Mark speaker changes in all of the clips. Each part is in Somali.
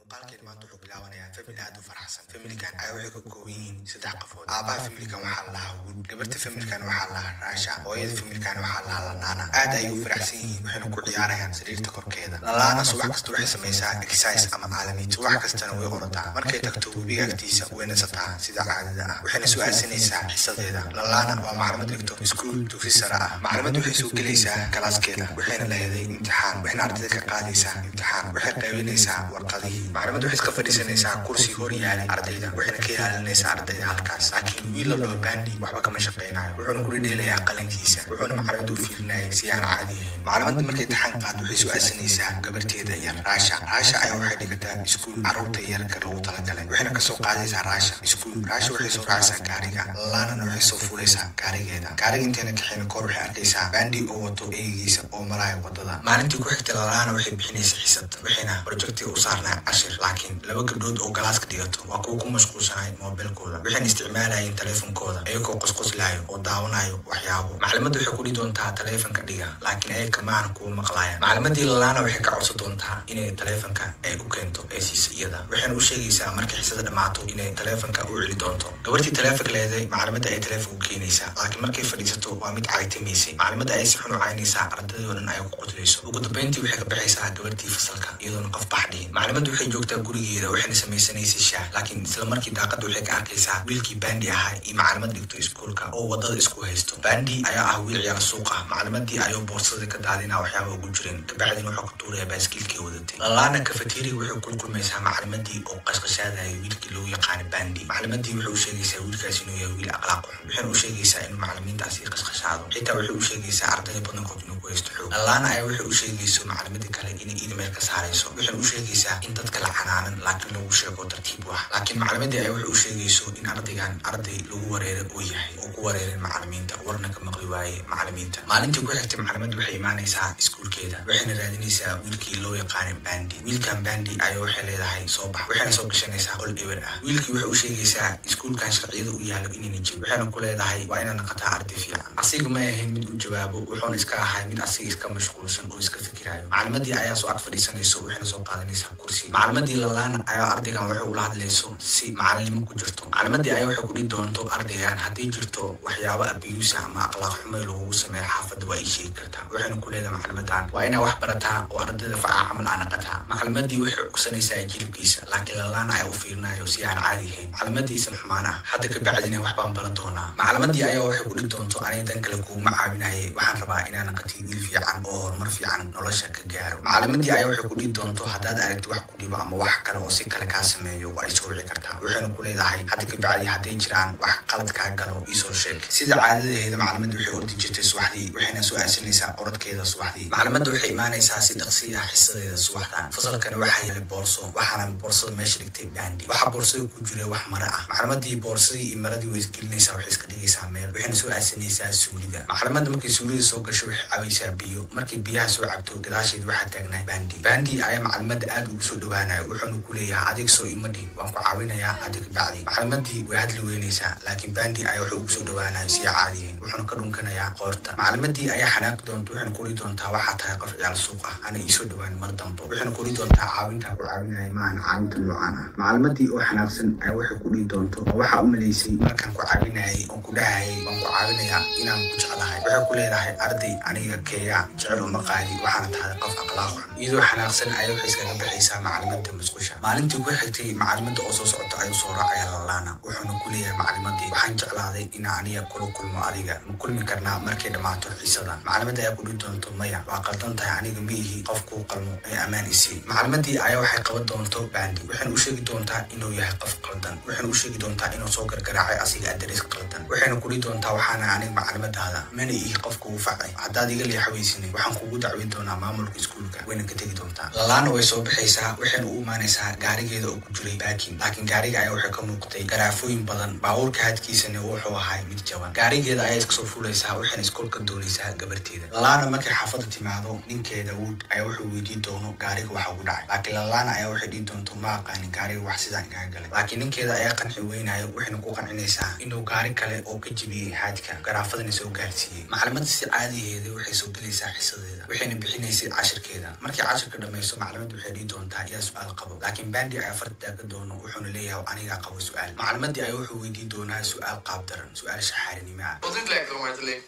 Speaker 1: Muuqaalkeen maanta wuxuu bilaabanayaa family aad u faraxsan. Family-kan ayaa waxay ka kooban yihiin saddex qofood. Aabaha family-kan waxaa la lahaa Wood, gabarta family-kan waxaa la lahaa Raasha, hooyada family-kan waxaa la lahaa Lalaana. Aad ayay u faraxsan yihiin, waxayna ku ciyaarayaan sariirta korkeeda. Lalaana subax kasta waxay samaysaa exercise ama caalamiid, subax kastana way orodaa. Markay tagto webiga agtiisa way nasataa sida caadada ah, waxayna soo aasanaysaa xisadeeda. Lalaana waa maclimad dhigto iskuul dugsi sare ah. Maclimad waxay soo gelaysaa kalaaskeeda, waxayna leedahay imtixaan, waxayna ardayda ka qaadaysaa imtixaan, waxay qaybinaysaa warqadihii. Maclimad waxay iska fadhiisanaysaa kursi hor yaalay ardayda, waxayna ka ilaalinaysaa ardayda halkaas. Laakiin wiil la dhaho Bandi waxba kama shaqaynayo, wuxuuna ku dhedheelayaa qalinkiisa, wuxuuna maclimada u fiirinayay si aan caadi ahayn. Maclimadda markay imtixaan qaado waxay soo aasanaysaa gabarteeda yar Raasha. Raasha ayaa waxay dhigataa iskuul carruurta yarka loogu talagalay, waxayna kasoo qaadaysaa Raasha iskuul. Raasha waxay soo raacaysaa gaariga, Lalaanana waxay soo fuulaysaa gaarigeeda. Gaariga intayna kaxayn kahor waxay arkaysaa Bandi oo wato eegiisa oo maraya wadada. Maalintii ku xigta Lalaana waxay bixinaysaa xisad, waxayna projectiga u saarnaa cashir. Laakiin laba gabdhood oo galaaska dhigato waa kuwa ku mashquulsanay moobilkooda, waxayna isticmaalayeen taleefankooda iyagoo qosqoslaayo oo daawanayo waxyaabo. Maclimadda waxay ku dhihi doontaa taleefanka dhiga, laakiin ayaga maahan kuwa maqlaaya. Maclimadii Lalaana waxay ka codsan doontaa inay taleefanka ay u keento ay siiso iyada, waxayna u sheegaysaa markay xisada dhammaato inay taleefanka u celi doonto. Gabartii taleefanka leeday maclimadda ay taleefanka u keenaysaa, laakiin markay fadhiisato waa mid caytamaysay. Maclimadda ay si xun u caynaysaa, ardadii oo dhan ay ku qoslayso. Ugu dambeyntii waxay ka baxaysaa gabartii fasalka iyadoona qof bax dhihin. Maclimaddu waxay joogtaa gurigeeda, waxayna samaysanaysay shaah, laakiin isla markii daaqadda waxay ka arkaysaa wiilkii Bandi ahaa iyo maclimad dhigto iskuulka oo wadada isku haysto. Bandi ayaa ah wiil ciyaal suuq ah. Maclimadii ayuu boorsada ka daadinaa waxyaaba ugu jireen, kabacdina wuxuu ku tuuraya baaskiilkii wadatay. Lalaana kafeteriga waxay kula kulmaysaa maclimadii oo qashqashaadaya wiilkii loo yaqaano Bandi. Maclimadii waxay u sheegaysaa wiilkaas inuu yahay wiil akhlaaq xun, waxayna u sheegaysaa inuu maclimiintaasi qashqashaado. Xitaa waxay u sheegaysaa ardayda badankood inuu ku haysto xoog. Lalaana ayaa waxay u sheegayso maclimadii kale inay email ka saarayso, waxayna u sheegaysaa in dadka la canaanan laakiin lagu sheego tartiib wax. Laakiin maclimadii ayaa waxay u sheegayso in ardaygan arday lagu wareeray uu yahay oo ku wareeray macalimiinta, warna ka maqli waaye macalimiinta. Maalintii ku xigtay maclimaddu waxay imaanaysaa iskuulkeeda, waxayna raadinaysaa wiilkii loo yaqaanay Bandi. Wiilkan Bandi ayaa waxay leedahay soo bax, waxayna soo gashanaysaa qol eber ah. Wiilkii waxay u sheegaysaa iskuulkan sharciyada u yaalo inayna jirin, waxayna ku leedahay waa inaad naqataa arday fiican. Asiga ma ahayn mid u jawaabo, wuxuuna iska ahay mid asiga iska mashquulsan oo iska fikirayo. Maclimadii ayaa soo ag fadhiisanayso, waxayna soo qaadanaysaa kursi. Maclimadii Lalaana ayaa ardaygan waxay ula hadlayso si macalinimo ku jirto. Maclimadii ayaa waxay ku dhihi doonto ardaygan haddii jirto waxyaabo abuse ama akhlaaq xumo lagugu sameeyo xaafadda waa ii sheegi kartaa. Waxayna ku leedahay maclimadan waa inaa wax barataa oo ardayda facaa camal aa naqataa. Maclimadii waxay cugsanaysaa jilibkiisa, laakiin Lalaana ayaa u fiirinayo si aan caadi ahayn. Maclimadii isan xumaan ah, hadda ka bacdina wax baan baran doonaa. Maclimadii ayaa waxay ku dhihi doonto aniga dan kale kuuma caawinayay, waxaan rabaa inaa naqatid wiil fiican oo horumar fiican nolosha ka gaaro. Maclimadii ayaa waxay ku dhihi doonto haddaad aragti wax ku dhibo ama wax kale oo si kale kaa sameeyo waa isoo wici kartaa. Waxayna ku leedahay hadda ka bacdi hadday jiraan wax qalad kaa galo iisoo sheeg. Sida caadadaheeda maclimadda waxay ordi jirtay subaxdii, waxayna soo aasanaysaa orodkeeda subaxdii. Maclimadda waxay imaanaysaa si dhaqsi ah xisadeeda subaxdan. Fasalkana waxaa yaalay boorso, waxaana boorsada meesha dhigtay Bandi. Waxaa boorsada ku jiray wax mara ah. Maclimadii boorsadii iyo maradii way isgelinaysaa, waxay iska dhigaysaa meel, waxayna soo aasanaysaa suulida. Maclimadda markay suulida soo gasho waxay cabaysaa biyo. Markay biyaha soo cabto gadaasheed waxaa taagnaa Bandi. Bandi ayaa maclimadda aad ugu soo dhawaanayo, wuxuuna ku leeyahay adig soo ima dhihin, waan ku caawinayaa hadda ka bacdi. Maclimadii way hadli weynaysaa, laakiin Bandi ayaa wuxuu ugu soo dhawaanayo si caadiyayn, wuxuuna ka dhunkanayaa qoorta. Maclimadii ayaa xanaaqi doonta, waxayna ku dhihi doontaa waxaa tahay qof ciyaal suuq ah, ana iisoo dhawaan mar dambo. Waxayna ku dhihi doontaa caawinta ku caawinaya maahan caawinta noocaan ah. Maclimadii oo xanaaqsan ayaa waxay ku dhihi doonto waxaa u malaysay markaan ku caawinayay oon ku dhahayay waan ku caawinayaa inaan ku jeclahay. Waxay ku leedahay arday aniga keeya jecel uma qaadi, waxaana tahay qof akhlaaq xun. Iyadoo xanaaqsan ayaa waxay iskaga baxaysaa maclimadda musqusha. Maalintii ku xigtay maclimadda oo soo socota ayuu soo raacaya Lalaana, wuxuuna ku leeyahay maclimadii waxaan jeclaaday inaan aniga kula kulmo, adiga ma kulmi karnaa markay dhammaato xiisada? Maclimadda ayaa ku dhihi doonto maya, waa qaldan tahay, aniga ma ihi qof kuu qalmo ee ammaan isii. Maclimadii ayaa waxay qaban doonto Bandi, waxayna u sheegi doontaa inuu yahay qof qaldan, waxayna u sheegi doontaa inuu soo gargaraacay asiga address qaldan. Waxayna ku dhihi doontaa waxaana aniga maclimadaada, mana ihi qof kugu facay, haddaad iga leexaweysinay waxaan kugu dacweyn doonaa maamulka iskuulka. Wayna ka tegi doontaa. Lalaana way soo baxaysaa, waxayna u imaanaysaa gaarigeeda oo ku jiray parking, laakiin gaariga ayaa waxay ka muuqatay garaafooyin badan, baabuurka hadkiisana wuxuu ahay mid jaban. Gaarigeeda ayaa iska soo fuulaysaa, waxayna iskoolka doonaysaa gabarteeda. Lalaana markay xaafadda timaado ninkeeda Wood ayaa wuxuu weydiin doono gaariga waxa ugu dhacay, laakiin Lalaana ayaa waxay dhihi doonto ma aqaanin gaariga wax sidaan igaga galay. Laakiin ninkeeda ayaa qanci weynayo, waxayna ku qancinaysaa inuu gaari kale oo ka jebiyey haadka garaafadana soo gaarsiiyey. Maclimadda si caadigeeda waxay soo gelaysaa xisadeeda, waxayna bixinaysay cashirkeeda. Markay cashirka dhammayso maclimadda waxay dhihi doontaa yaa su su'aal qabo, laakiin Bandi ayaa farta taaga doono, wuxuuna leeyahay anigaa qabo su'aal. Macalimadii ayaa wuxuu weydiin doonaa su'aal qaab daran, su'aal shaxaarinimo ah.
Speaker 2: Wat niet lekker om uit te leven.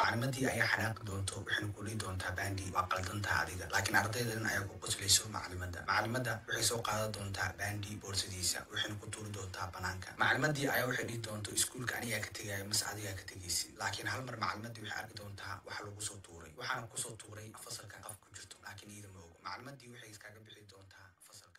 Speaker 1: Macalimadii ayaa xanaaqi doonto, waxayna ku dhihi doontaa Bandi waa qaldantaha adiga, laakiin ardaydan ayaa ku qoslayso macalimada. Macalimada waxay soo qaadan doontaa Bandi boorsadiisa, waxayna ku tuuri doontaa banaanka. Macalimadii ayaa waxay dhihi doonto iskuulka anigaa ka tegaya mase adigaa ka tegaysi, laakiin hal mar macalimadii waxay arki doontaa waxa lagu soo tuuray, waxaana kusoo tuuray fasalka qof ku jirto, laakiin iyada ma ogo. Macalimadii waxay iskaga bixi doontaa fasalka.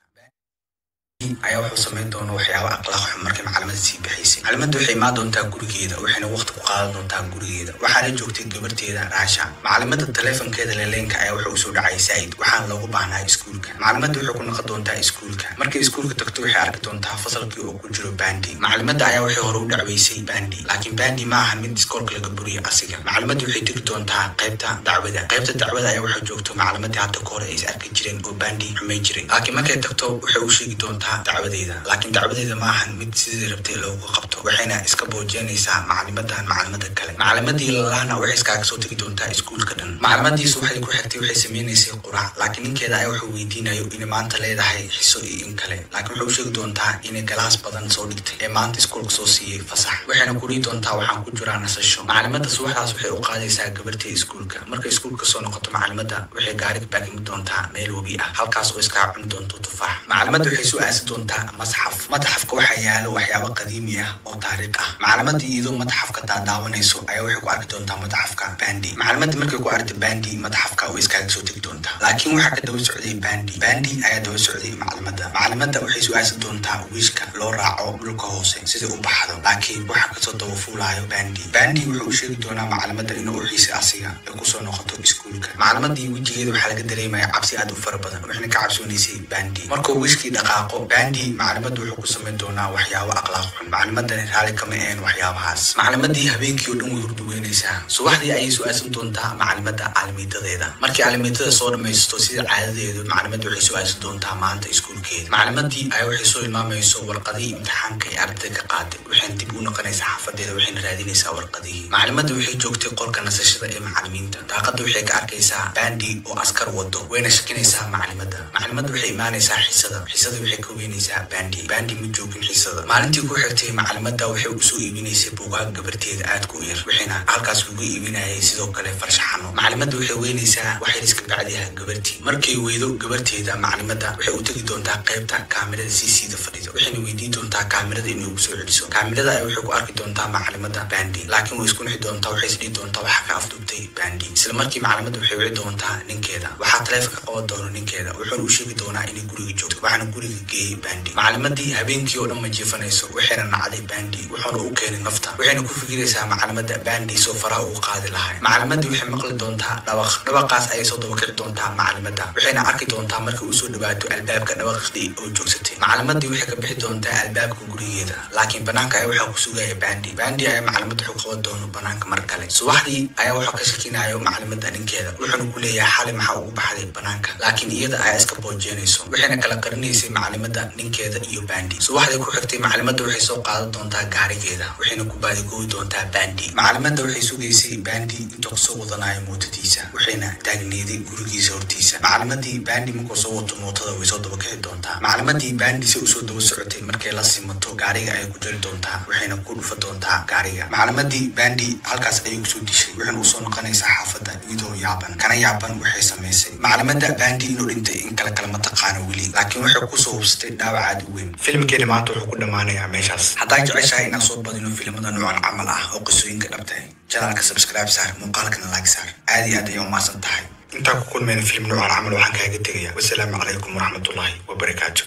Speaker 1: Ayaa wuxuu samayn doona waxyaabo akhlaaq xun markay macalimada sii bixaysay. Macalimada waxay imaan doontaa gurigeeda, waxayna waqti ku qaadan doontaa gurigeeda. Waxaana joogtay gabarteeda Raasha. Macalimada taleefankeeda leleenka ayaa wuxuu usoo dhacay Saa'id, waxaana loogu baahnaa iskuulka. Macalimada waxay ku noqon doontaa iskuulka. Markay iskuulka tagto waxay arki doontaa fasalkii oo ku jiro Bandi. Macalimada ayaa waxay hore u dhacweysay Bandi, laakiin Bandi ma ahan mid iskoolka laga buriyo asiga. Macalimada waxay tegi doontaa qaybta dacwada. Qaybta dacwada ayaa waxay joogto macalimadii hadda ka hore ay is arki jireen oo Bandi xumayn jiray, laakiin markay tagto waxay u sheegi doontaa dacwadeeda, laakiin dacwadeeda ma ahan mid sidii rabtay loogu qabto, waxayna iska boojeynaysaa macalimadan macalimada kale. Macalimadii lalaana waxay iskaaga soo tegi doontaa iskuulka dhan. Macalimadiisu waxay ku xigtay waxay sameynaysay quraac, laakiin ninkeeda ayaa wuxuu weydiinayo inay maanta leedahay xiso iyo in kale, laakiin wuxuu u sheegi doontaa inay galaas badan soo dhigtay ee maanta iskuulka soo siiyey fasax, waxayna ku dhihi doontaa waxaan ku jiraa nasasho. Macalimada subaxdaas waxay u qaadaysaa gabarteeda iskuulka. Markay iskuulka soo noqoto macalimada waxay gaariga baakimi doontaa meel webi ah, halkaas oo iskaga cuni doonto tufaax. Macalimada waxay soo aasi doontaa masxaf. Madxafka waxaa yaalo waxyaabo qadiimi ah oo taariikh ah. Macalimadii iyadoo madxafka daadaawanayso ayaa waxay ku arki doontaa madxafka Bandi. Macalimadii markay ku aragto Bandi madxafka way iskaga soo tegi doontaa, laakiin waxaa ka daba socday Bandi. Bandi ayaa daba socday macalimada. Macalimada waxay su-aasi doontaa wiishka loo raaco dhulka hoose sida u baxdo, laakiin waxaa kasoo daba fuulayo Bandi. Bandi wuxuu u sheegi doonaa macalimada inuu u xiisay asiga ay kusoo noqoto iskuulka. Macalimadii wejigeeda waxaa laga dareemaya cabsi aad u fara badan, waxayna ka cabsoonaysay Bandi. Markuu wiishkii dhaqaaqo Bandi, macalimadu wuxuu ku samayn doonaa waxyaabo akhlaaq xun. Macalimadani raali kama ahayn waxyaabahaas. Macalimadii habeenkii oo dhan way hurduweynaysaa. Subaxdii ayay su-aasan doontaa macalimada caalamiidadeeda. Markii caalamiidada soo dhamaysto sida caadadeedu, macalimadu waxay su-aasan doontaa maanta iskuulkeeda. Macalimadii ayaa waxay soo ilmaamayso warqadihii imtixaanka ee ardayda ka qaaday, waxayna dib u noqonaysaa xaafadeeda, waxayna raadinaysaa warqadihii. Macalimada waxay joogtay qolka nasashada ee macalimiinta. Daaqada waxay ka arkaysaa Bandi oo askar wado, wayna shakinaysaa macalimada. Macalimada waxay imaanaysaa xisada. Xisada waxay ka weynaysaa Bandi. Bandi ma joogin xisada. Maalintii ku xigtay macalimada waxay usoo iibinaysay buugaag gabarteeda aadka u yar, waxayna halkaas ugu iibinayay sidoo kale farshaxano. Macalimada waxay weynaysaa waxay iska bacdiyaha gabartii. Markay weydo gabarteeda, macalimada waxay u tegi doontaa qaybta kaamirada CC da fadhido, waxayna weydiin doontaa kaamirada inay ugu soo celiso. Kaamirada ay waxay ku arki doontaa macalimada Bandi, laakiin way isku nixi doontaa, waxay isdhihi doontaa waxaa ka afduubtay Bandi. Isla markii macalimada waxay wici doontaa ninkeeda. Waxaa taleefanka qaban doona ninkeeda, wuxuuna u sheegi doonaa inay guriga joogto, waxaana guriga geeyey Bandi. Macalimadii habeenkii oo dhan ma jiifanayso, waxayna nacday Bandi, wuxuuna u keenay nafta. Waxayna ku fikiraysaa macalimada Bandi soo faraha ugu qaadi lahay. Macalimadii waxay maqli doontaa dhabaq. Dhabaqaas ayay soo dabakixi doontaa macalimada, waxayna arki doontaa markay usoo dhawaato albaabka dhabaqdii oo joogsatay. Macalimadii waxay ka bixi doontaa albaabka gurigeeda, laakiin banaanka ayaa waxaa ku sugaya Bandi. Bandi ayaa macalimada wuxuu qaban doono banaanka mar kale. Subaxdii ayaa waxaa ka shakinayo macalimada ninkeeda, wuxuuna ku leeyahay xali maxaa ugu baxday banaanka, laakiin iyada ayaa iska boojeenayso, waxayna kala qarinaysay macalimada ninkeeda iyo Bandi. Subaxdii ku xigtay macalimada waxay soo qaadan doontaa gaarigeeda, waxayna ku baadigoobi doontaa Bandi. Macalimada waxay sugaysay Bandi intuu kasoo wadanayo mootadiisa, waxayna taagneeday gurigiisa hortiisa. Macalimadii Bandi markuu soo wato mootada way soo dabakixi doontaa. Macalimadii Bandi si usoo daba socotay, markay la simato gaariga ayay ku jari doontaa, waxayna ku dhufa doontaa gaariga. Macalimadii Bandi halkaas ayay kusoo dishay, waxayna usoo noqonaysaa xaafadda iyadoo yaaban, kana yaaban waxay samaysay. Macalimada Bandi inuu dhintay in kale kale ma taqaano weli, laakiin waxay kusoo hubsatay dhaawac aad u weyn. Filimkeena maanta wuxuu ku dhammaanayaa meeshaas. Haddaa jeceshahay inaan soo badino filimada noocan camal ah oo qisooyinka dhabtahay, channelka subscribe saar, muuqaalkana like saar. Aad iyo aad ayay umahadsan tahay. Intaan ku kulmayna filim noocan camal, waxaan kaaga tegaya wasalaamu calaykum waraxmatullaahi wabarakaatu.